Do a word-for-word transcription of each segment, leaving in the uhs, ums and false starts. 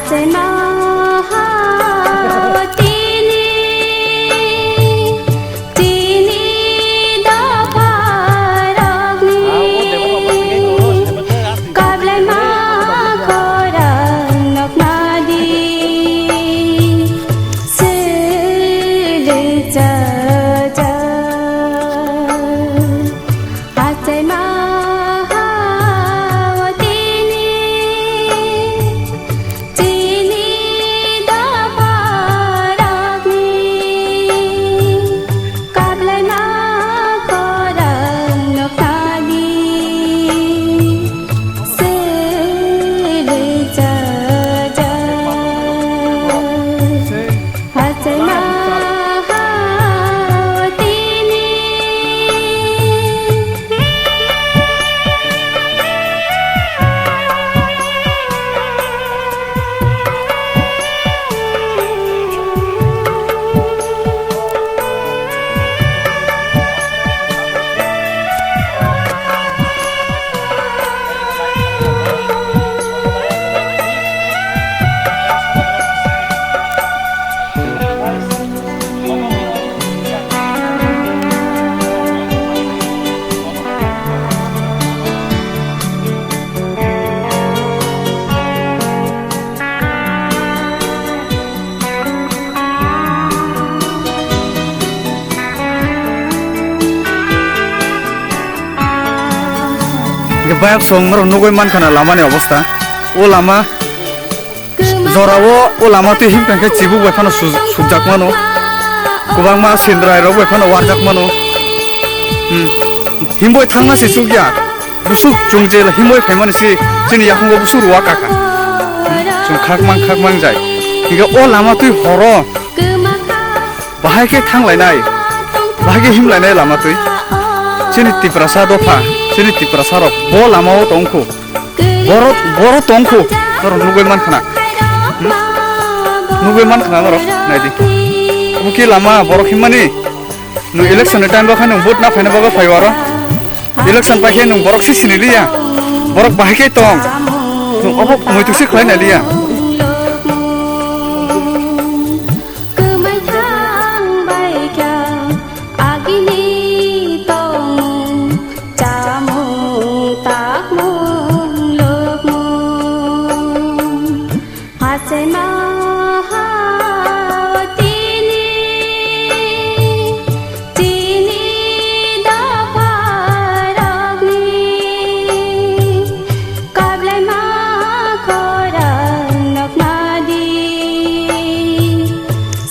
Achai ma ha tini, tini dopha rokni kablai ma khorang nokna di, sili cha cha. Achai ma ha tini, tini dopha rokni kablai ma khorang nokna di, sili cha cha. Hingke bayok song norok nugui mankha na lama ni obostha. O lama jorao o lama twi himkha khe chibuk bai phano su-, sukjak mano. Kwbangma sindrai rok bai phano warjak mano. Hmm. Himbai thangma se chukya. Busuk chwng je himbai phaimani se chini yakung o busuk ruwa kaka. Hmm. Chwng khakmang khakmang jai. Hingke o lama twi horo. Bahai khe thanglainai, bahai khe himlainai lama twi. Chini Tiprasa dopha, chini Tiprasa rok bo lama o tongkhu. Boro, boro tongkhu. Norok nugui mankha na. Hmm? Nugui mankha na norok, naidi. Obo khe lama borok himmani. Nwng election ni time o khe nwng vote na phaina bagwi phai o aro. Election pai khe nwng borok se sini liya. Borok bahai khe tong. Nwng obo muitu se khlai na liya. Kwmai thang bai kha agini tongmung, chamung, takmung, lukmung. Achai ma ha tini, tini dopha rokni kablai ma khorang nokna di,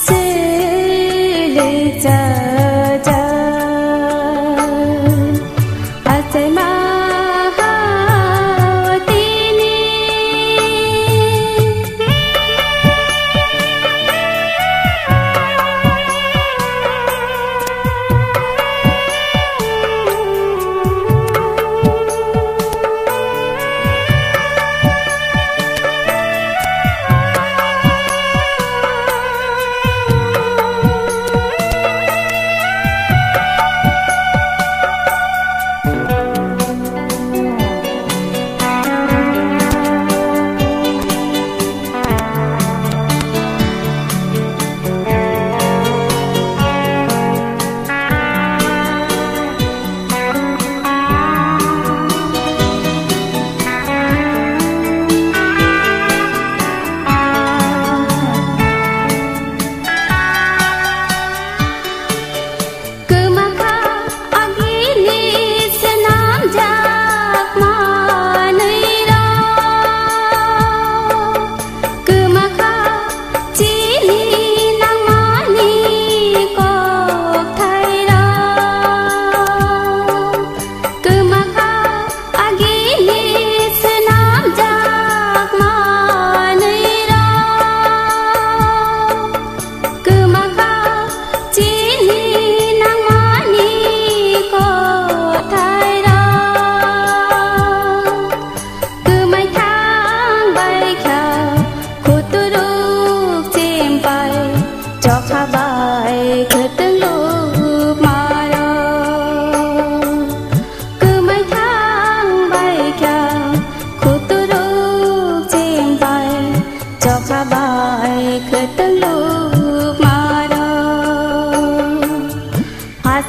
sili cha cha. Achai ma ha tini.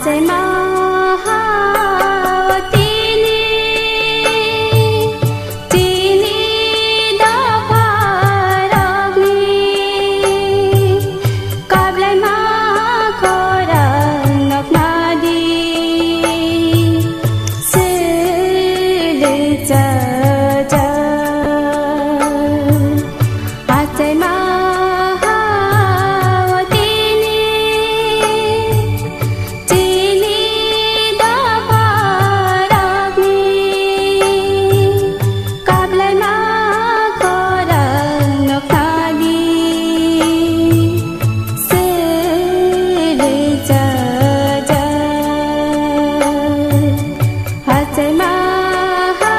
Tei maha tini, tini dopha rokni kablai ma khorang nokna di, sili cha cha. Achai maha tini, tini dopha rokni kablai ma khorang nokna di, sili cha cha. Achai maha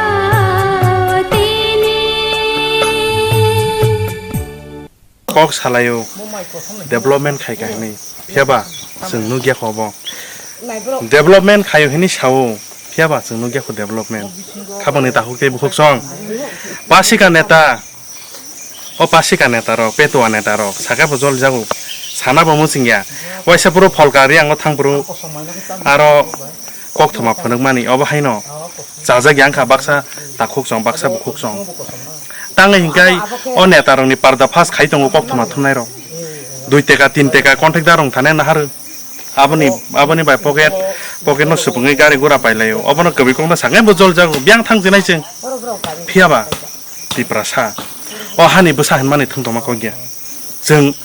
tini. Kok salaio, development khai kha hinwi. Phiya ba chwng nukya kho bo. Development khaio hinwi sao, phiya ba chwng nukya kho development. Khabangni takhuk tei bukhuk song. Pasika neta, o pasika neta rok, petua neta rok, sakha bo jol jago, sana bo muchungya. Waisa phuru pholka riyango thang phuru, aro koktwma phunukmani, obo haino chajak yang kha baksa takhuk song, baksa bukhuk song. Tangwi hinkhai o neta rokni parda phas khai tongo koktwma thumnai rok. Dui teka, tin teka contractor rok thane naharw. Aboni, aboni bai pocket, pocket no supungwi gari gura pailaio. Obono kwbwi kokno sakhe bo jol jago, biyang thang jinai chwng. Phiya ba Tiprasa. O hani bwsa hinmani thwng tongma kok ya. Chwng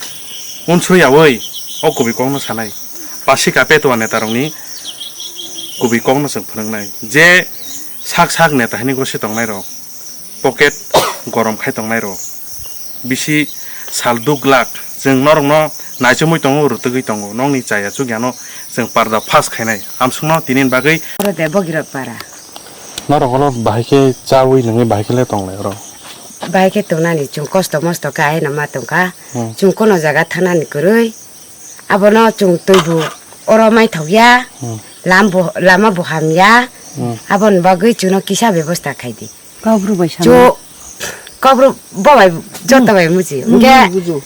unsuri yaui o kubui kokno sanai. Pasika petua neta rokni kubui kokno chwng phwnuknai. Je sak sak neta hini gosi tongnai rok, pocket gorom khai tongnai rok, bisi sal duk glak. Chwng norokno naichomwi tongo, rwtwgwi tongo. Nokni chaya chukya no chwng parda phas khainai. Amsukno tinin bagwi. Oro de bogirok para. Norok oro bahai khe chaui nungwi bahai khe le tonglai oro. Bahai khe tongnani chwng kosto mosto khe aino ma tongkha. Hmm. Chwng kono jaga thanani kwrwi. Abono chwng twibu oro maithok ya. Hmm. Lam bo, lama bo ham ya. Hmm. Aboni bagwi chwngno kisa bebosta khai di. Kok bru bai sama. Chu kok bru bo bai joto bai muji. Hmm, hinkhe, hmm, bujo.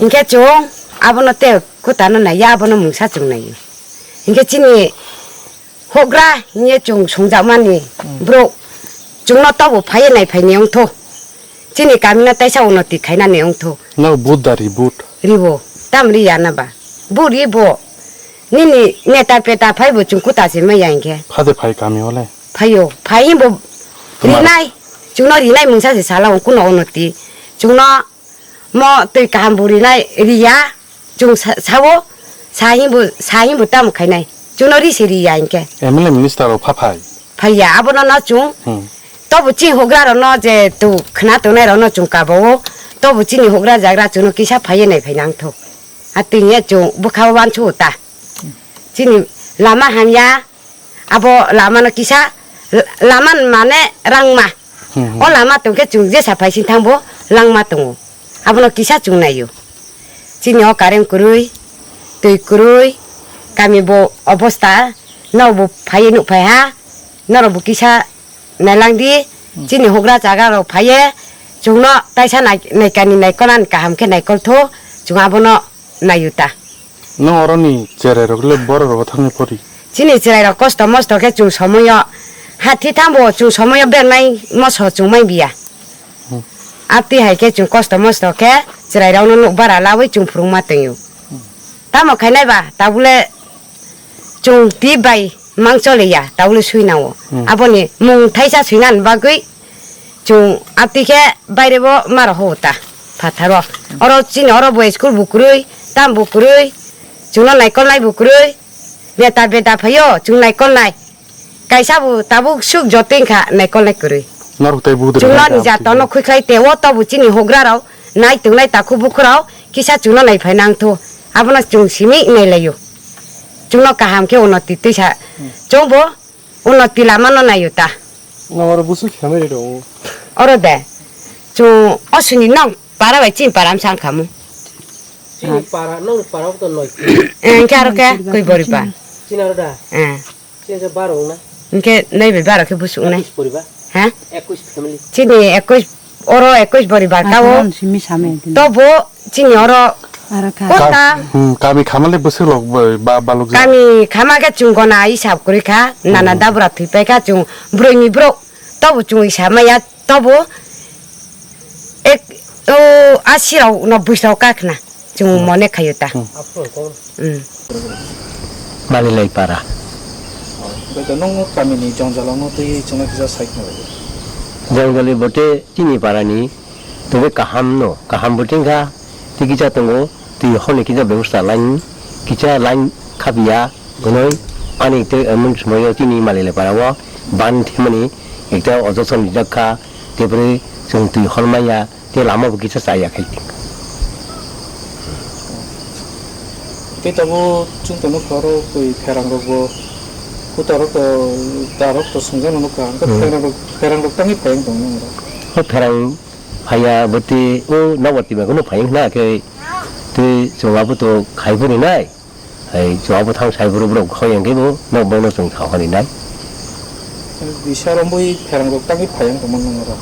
Hinkhe chwng abono te kutano nai ya, abono mungsa chwng nai. Hinkhe chini Houhgra hiye chwng songjakmani borok chwngno tobo phaiye naiphai ni wngtho. Chini kamino taisa unoti khainani wngtho. No vote da ri vote. Ribo, tam riya na ba. Bo ribo. Nini neta peta phaibo chwng kuta se maya hinkhe. Phade phai kami ole. Phaio, phai himbo rinai. Chwngno rinai mungsa se sala kuno unoti. Chwngno Mo twi kaham bo rinai riya, chwng sa-, sao, sa himbo, sa himbo tamo khainai. Chwngno ri se riya hinkhe. M L A minister rok pha phai. Phaiya, abono no chwng. Hmm. Tobo chini houhgra rokno je tu khna tongnai rokno chwng kabao, tobo chini houhgra jagra chwngno kisa phaiye nai phai nangtho. A twi hiya chwng bwkha o uansukgo ta. Chini lama hamya, Abo lama no kisa, l-, lama mane rangma. Hmm, hmm. O lama tongkhe chwng jesa phaising thangbo langma tongo. Abono kisa chwng naio. Chini o current kwrwi, twi kwrwi, kami bo obosta, norok bo phaiwi nuk phaiha, norok bo kisa nailangdi, hmm, chini houhgra chaga rok phaiye, chwngno taisa nai-, naikani naikolnani kaham khe naikoltho, chwng abono naio ta. Nwng oroni cherai rok le borok rok thangwi pori? Chini cherai rok kosto mosto khe chwng somoyo hathi thambo chwng somoyo bernai moso chwng mai biya. Hmm. Abtwi hai khe chwng kosto mosto khe cherai rok no nuk bara lawi chwng phwrwngma tongyo. Hmm. Tamo khainai ba tabule chwng twi bai mang choliya tabule sui nango. Hmm. Aboni mung thaisa swinani bagwi Chwng amtwi khe baire bo maro ho ta phatharo. Oro chini oro bo school bo kwrwi, tam bo kwrwi, chwngno naikolnai bo kwrwi. Neta beta phaio chwng naikolnai. Kaisa bo tabuk suk jotoi wngkha naikolnai kwrwi. Norok tei budri Chwngno nai nija amtwi tono khe. Khwikhlai teo tobo chini houhgra rok nai tongnai takhuk bukhuk rok kisa chwngno naiphai nangtho. Abono chwng simi nailaio. Chwngno kaham khe unnoti twisa chwngbo Uno tila mano nayo ta. Oro busu khamai rw. Oro de. Chu osuni nong para bai chin para am sang khamu. Chini para, nong para to noi. Eh, khe aro khe koi bori ba. Chini aro da. Eh. Chini je baro na. Khe nai bai baro khe busu nai. Bori ba. Ha? Ekwis family. Chini ekwis, oro ekwis bori ba ta o. Asaman simi same. To bo chini oro Aro kha. Kota. Ka-, hmm, kami khamale bwswk rok bai ba balok jak. Kami khama khe chwng gona hisab kwrwi kha, nana Hmm. dabra thwi pai kha chwng brwi ni bro. Tobo chwng hisab maya tobo ek o asi rok no bwsrok kakhna chwng Hmm. mone khayo ta. Hmm. Hmm. Malilai para. Bai to nung kami ni jongjal no twi chwngno kisa sai khna. Jongjal ni bote chini para ni Tei kaham no, kaham bo tingkha, tei kisa tongo, twi horni kisa bebosta line, kisa line khapya, hwnwi ani tei emon somoio chini Malilai para o ban themani ekta ojoson rijak kha, tei bwrwi chwng twi hor manya, tei lama bo kisa chaya khai. Tei tabuk chwng tongno kha oro twi pherang rok bo kutar rok to tar rok to swngjak nukha, hwnkhe Hmm. pherang rok, pherang rok tangwi phai wng tong nang oro. O pherang Phaiya bwtwi o nogo twibaikhe no phai wngkha khe tei chwng aboto khai phuru nai. Hai chwng abo thang sai phuru borok hoi hwnkhe bo nok bai no chwng thang hwnwi nai. Bisalo bui pherang rok tangwi phai wngkha mano oro.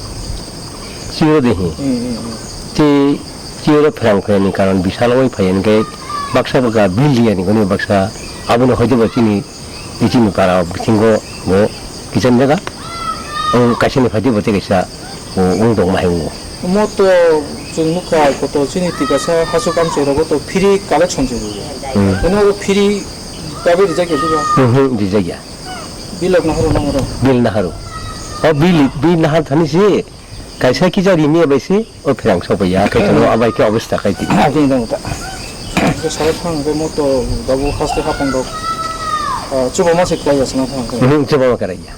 Chiro de hi. Hmm, hmm, hmm. Tei chiro pherang phai ni karon bisalo oi phai hwnkhe baksa baksa bill ya ni goni baksa abono hoi de bo chini Ichini para bisingo bo kicham jaga. O kaisa ni phaidi bo tei kaisa bo wng tong ma hai wng. Omo to chwng nukha koto chini tikasa hasuk amchai rogo to free collection se rwgo. Hmm. Omo oro free dabi rijak ya duga. Hmm, hmm, rijak ya. Bill of naharo nang oro. Bill naharo. O bill, bill nahar thani se Kaisa kisa rini bai se o pherang sok bai ya, khe chwng abai khe obista khai twi. Ah, tini tong ta. Khe sara thang khe moto dabu haste hapang rok, ah, chuba ma se klai ya sana thang khe. Hmm, chuba ma karai ya.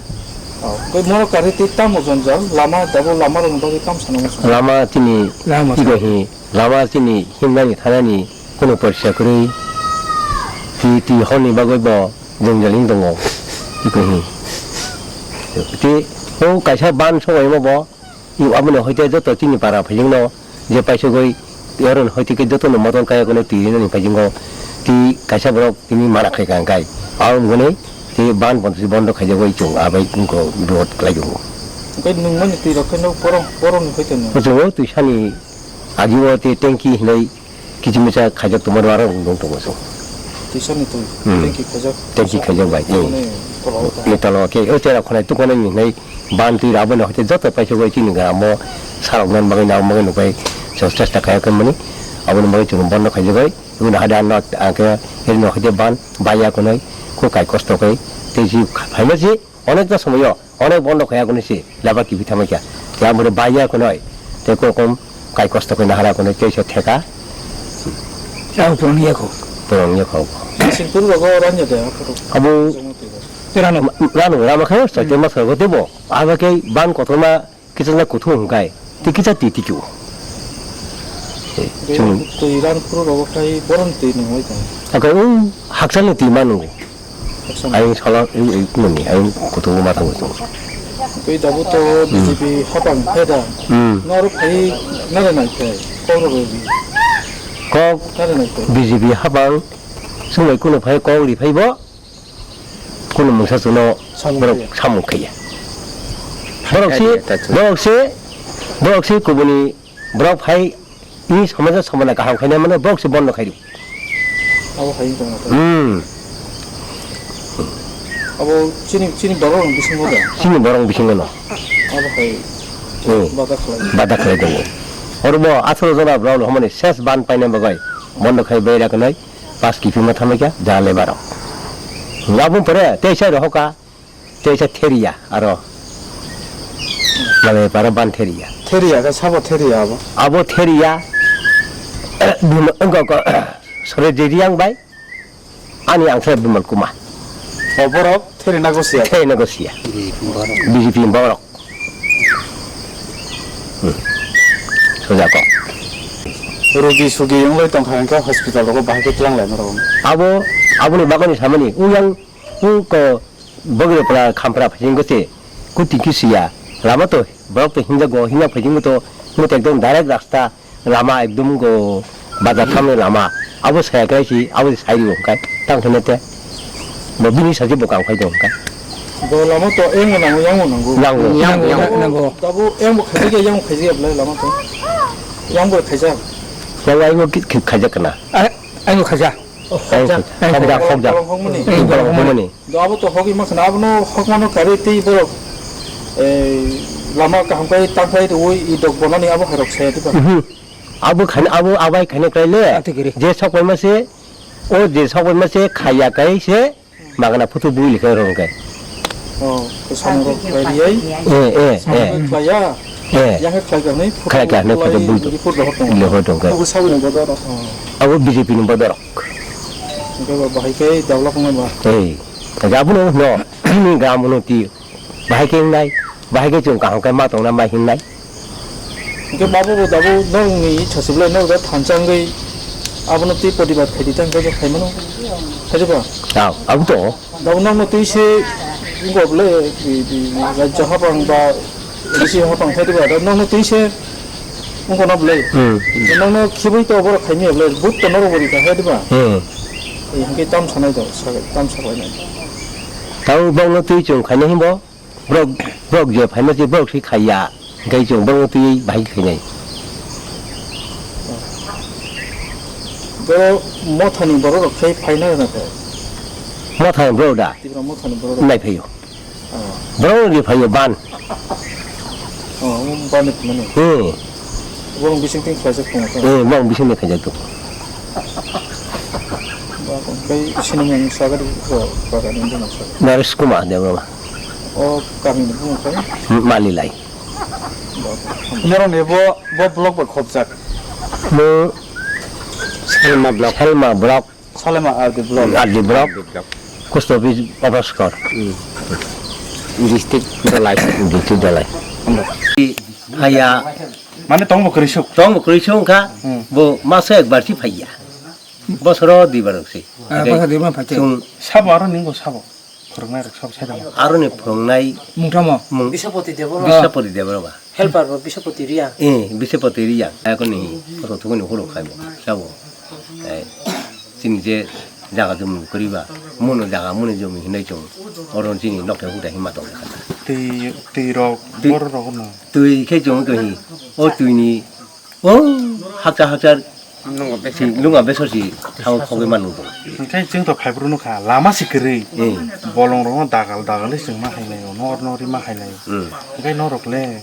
Oh, khe moro kari twi tamo jonjal, lama dabu lama rok bagwi tam sana ma. Lama chini Lama igo hi, lama chini himnani thanani kono porsa kwrwi. Twi, twi horni bagwi bo jonjal wng tongo. Igo hi. Twi o kaisa ban sok bai ma bo. Aboni hoite joto chini para phaijingno je paisogwi, oro hoite khe jotono motom kaya kono twi rinani phaisingo twi kaisa borok tini mana khai kha hwnkhe, abo wngkhe tei ban bondo khaijagwi chwng abai wngkho road khlai tongo. Hwnkhe nungmani twi rok khe no borok, borokni hoite no? Chwng o twi sani agio tei tanki hinwi Kichimisa khaijak tongmani aro wng tongo chwng. Twisani twi, Hmm. tengki khaijak. Tengki khaijak bai, hmm. Ni tola o tong. Ni tola o khe, o chera khwnai tukhonai ni hinwi ban twi rabo no hoite joto paisa bai chini gramo sarok nan bagwi nang bagwi nukai chwng chesta khaijak mani. Aboni bagwi chwng bondo khaijak bai. Iboni hade ano ang khe eri no hoite ban baiya khwnai kho kai kosto khai tei si phaima si. Onekta somoyo onek bondo khaya kunu si laba kibi thamai kha. Tei amore baiya kunoi tei kokom kai kosto khe nahara kunoi tei se theka. Ang puroni yakho. Puroni yakho. Singpur rogo ranya de aphuru. Abo Jomoti rogo. Rano. Rano rama khayo sa tei ma sa go tebo. Aba khe ban kotorma kisa na kuthu hwngkai. Tei kisa twi tikio. Tei Twi ran phuru rogo khai boron twi nungwi tong. Akai o hakchal ni twi ma nungo. Hakchal. Ayung sala, ayung, ayung, nini, ayung kutu ma thango tong. Tei dabu to Hmm. B J P hapang pheda. Hmm. Noro khai nare nai khai. Kok ro ri. Kok Nare nai khai. B J P hapang. Sungai kuno phai kok ri phai bo. Kuno mungsa suno Samung borok khaiya. Samung khaiya. Borok si, Khaiya, ta chu. Borok si, borok si kubuni borok phai ni somajo somana kaham khainai mano borok si bondo khaidu. Abo hai tong ta. Hmm. Abo chini, chini borok rok bisingo da. Chini borok bisingo no. Abo hai. Hmm. Bada khlai. Bada khlai tongo. Oro bo atharo jona borok no homani ses ban paina bagwi bondo khai bai raknai. Pas kiphima thamai kha, ja lebar rok. Aboni pore teisa rohoka, teisa theria aro. Mane para ban theria. Theria khe sabo theria abo? Abo theria, bima, wngkha, wngkha, sore je Riang bai, ani angsa Bimal Kuma. O borok? Theri nago siya. Theri nago siya. B J P borok. Hmm. Soja kok. Rugi sugi wngwi tongkha hwnkhe hospital rogo bahai khe tlang lai norok. Abo, aboni bagwi samani, uyang, u ko, bogre pla khampra phasing gote, kuti kisiya, lama to, borok to hinjago, hinjak phasing to, mo to ekdom direct rasta, Lama ekdom go bazar thamni lama. Abo saya khe si, abo sai rio kai. Tang thene te. Bo bini saji bo kang phai dong kai. Bo lama to eng nango, yang nango. Nango. Yang, yang, nango. Tabo eng bo khaji ge, yang khaji ge, lama to. Yang bo khaja. Yang ai mo kit kit khaja kana. Ai, ai mo khaja. Ai khaja, khaja, khaja. Bolong hokmani. Eh, bolong hokmani. Do abo to hogwi ma khana, abono hokmano kari tei borok, eh, lama kaham kai tangphai rwi i dok bonani abo hai rok saya diba. Mhm. Abo khan, abo abai khane kai le. Ati giri. Je sok bai ma se, o je sok bai ma se khaya kai se. Magana photo bui likha rong kai. Oh, to samung rok khlai riyai. Eh, eh, samung eh. Rok khlaiya. Eh. Yang khe khlai kha hwnwi photo khlai kha hwnwi photo bui to. Report rohor tongo. Rohor tongo. Abo saboni bodol rok. Abo B J P ni bodol rok. Hingke ba bahai khe develop wngma ba. Eh. Kaga abono no. Gram no ti. Bahai khe wngnai. Bahai khe chwng kaham khe ma tongna ma hingnai. Hingke babu bo dabu nokni sachiblai nok da thansa wngwi abono twi protibad khaidi tang khe khaimano. Khaidi ba? Aw, abo to. Dabu nokno twi se wngkha bwle, bi, bi, rajya hapang ba, bisi hapang khaidi ba, da nokno twi se wngkha na bwle. Hmm. Nokno khibui to borok khaimya bwle, but to norok bo rikha khaidi ba? Hmm. Hingke tam sanai do, sagai, tam saklainai. Tau bokno twi chwng khaina himbo? Borok, borok je phaima se borok se khaiya, hingke chwng borok twi bahai khainai. Borok mothani borok rok khai phaina rwna khe? Mothani borok da? Tipra mothani borok rok. Nai phaio. Oh. Borok rok je phaio ban. Oh, ban ni phunani. Hmm. Borok bising tin khlaijak tongo khe? Hmm, borok bising tin khlaijak tongo. Ba, tei sinimung sagadi bo bagani bumung sagadi. Naresh Kumar Debbarma. O kamini bumung khe? Malilai. Norok ni bo, bo block bai khopjak. Mo Salma block. Salma block. Salma R D block. R D block. Post office Obraskor. Hmm. District Dalai. District Dalai. Haya. Mane tongbo kwrwi suk. Tongbo kwrwi suk wngkha. Hmm. Bo maso ekbar si phaiya. Bosoro duibar rok se. Ah, bosoro duibar phai se. Chwng sabo aro ningbo sabo. Phwrwngnai rok sabo sai tamo. Aroni phwrwngnai mung tamo? Mung Bisapoti Debbarma. Bisapoti Debbarma. Helper bo Bisapoti Reang. Eh, Bisapoti Reang. Akoni photo thumani horo khai bo. Sabo. Eh, chini je jaga jumung kwrwi ba. Muno jaga muni jumi hinai chwng. Oro chini nokthai huda hima tong kha. Twi, twi rok, twi, bor rok no. Twi khe chwng khe hi. O twi ni O hakcha hakcha nungo besi. Nungo beso si thang khogwi manu bo. Hingke chwng to phaibrwno kha, lama si kwrwi. Hmm. Bolong rokno dagal dagal se chwng ma hailai, nor nori ma hailai. Hmm. Hingke norok le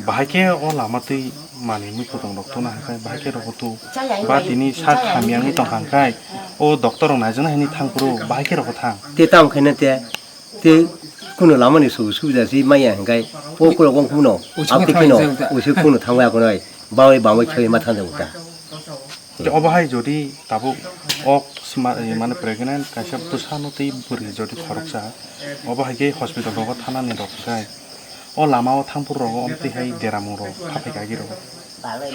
bahai khe o lama twi mani mui kwthwng rok tuna hingke bahai khe rok tu ba tini sa khamyangwi tong kha hingke o doctor rok naijana hini thang phuru bahai khe rok thang. Te tam khaina te. Tei kunu lamani sugu subida si maya hingkai o kuro kong kuno usi apti khe kino thang usi kuno thangwi akonoi bawi bangwi khe ma thang jago ta. Tei obo hai jodi tabuk ok sma-, eh, mane pregnant kaisa bwsano tei bwrwi jodi khoroksa obo hai khe hospital rogo thanani rok hingkai o lama o thangphuru rogo omtwi hai deramung rok khaphai kagi rogo.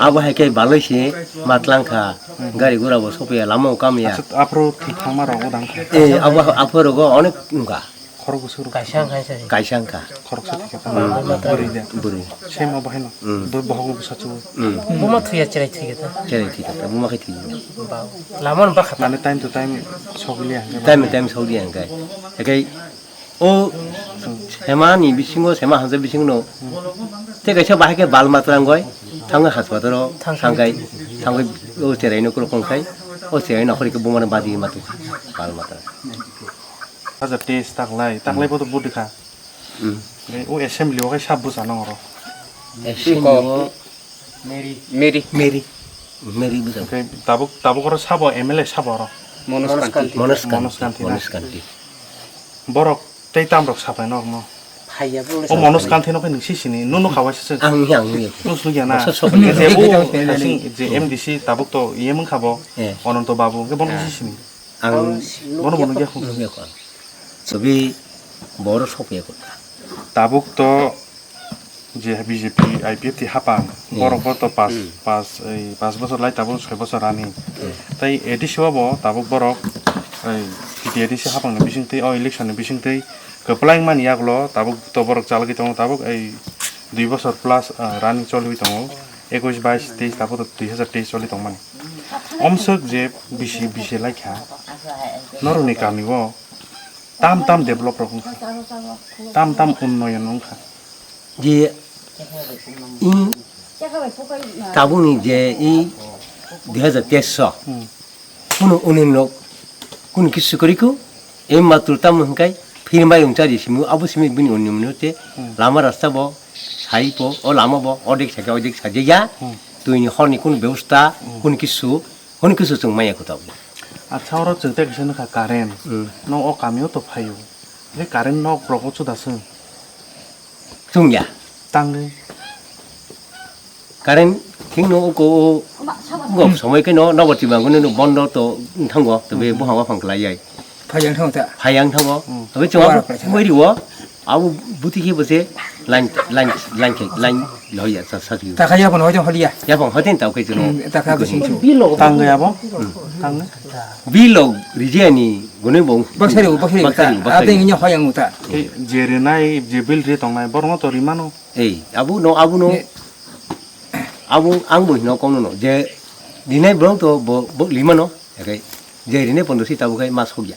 Abo hai khe balwi se ma tlang kha, gari gura bo sopya lama o kamya. Aphuru thwi thangma rok odang kha. Eh, abo, aphuru rogo onek wngkha. Khorok bwswk rok. Kaisa wngkha se. Kaisa wngkha. Khoroksa thwikha ta. Hmm. Bwrwi de. Bwrwi. Same abo haino. Hmm. Bo bohok bwsa chu. Hmm. Buma thwiya cherai thwikha ta. Cherai thwikha ta. Buma khai thwi. Ba. Lama no bakha ta. Mane time to time sogli ya. Time to time sogli ya hingkai. Ekai o sema ni bisingo sema hansa bisingo no. Te kaisa bahai ke bal matrang goi. Thangwi hospital o thangkai. Thangwi o cherai no kro kongkai. O cherai no khori ke buma no badi matu. Bal matrang. Hajar teis taklai, taklai boto budi kha. Hmm. Be o assembly o khe sab bwsa nang oro. Assembly o Mary. Mary. Mary. Mary bwsa. Oke, tabuk, tabuk oro sabo M L A sabo oro. Monos Kanti. Monos Kanti. Monos Kanti na. Monos Kanti. Borok tei tamrok sapai nok no. Phaiya bo. O Monos Kanti no khe nung sisini, nunu khawa sisi. Ang ya, ang ya. Nung sugya na. Masa sok. Je o, je M D C tabuk to, iye mung khabo. Eh. Ononto Babu, ke bon sisini. Ang bono bono nukya kho. Nukya kho ang. Sobi boro sokya kho. Tabuk to je B J P I P F T hapang, hmm, borok bo to pas, hmm, pas, ei, pas bosor lai tabuk soi bosor rani. Hmm. Tai A D C o bo tabuk borok ei T T A D C hapang ni bising twi o election ni bising twi kwplai mani yagulo tabuk to borok chalgwi tongo tabuk ei dui bosor plus, ah, running choliwi tongo. Ekush, bais, teis tabuk to dui hazar teis choli tongmani. Omswk je bisi, bisi laikha, norokni kami o tam tam develop rok wngkha, tam tam unnoyon wngkha. Je i tabukni je i Dui hazar teis o. Hmm. Kunu unin lok, kunu kisu koriku, em matru tamo hingkai, phirmai ungchari simu, abo simi bini unin munu te, Hmm. lama rasta bo, sai po, o lama bo, odek sake, odek sajeya, Hmm. tuini horni kunu bebosta, Hmm. kunu kisu, honi kisu chung maya kutab. Acha, oro chwng tei kisa nukha current. Hmm. No o kamio to phaio. Hwnkhe current nok rok o chuda swng. Chwngya. Tangwi. Current thing no uko o gok somoi khe no nobo twi mangoni no bondo to wng thango, tei Hmm. buha waphang khlai yai. Phai yang thango ta. Phai yang thango. Hmm. Tei chwng Wara abo phai thango. Moi riwo, abo buti khe bo se line, line, line khe, line loya sa, sa. Ta kha yapon hoiton holiya. Yapon hoiton tao khe chwng. Hmm, ta kha bo sing chu. Tangwi abo? Hmm. Tangwi? Bilo rijani gunui bong. Baksari, baksari, Baksari, ta. Baksari. Ate inya hoyang uta. Ke je rinai, je bill ri tongnai, borno to rimano. Ei, abu no, abu no. Ne. Abu ang bo hino kono no, je rinai borok to bo, bo rimano, ekai. Je rinai pondo si tabu kai mas hogya.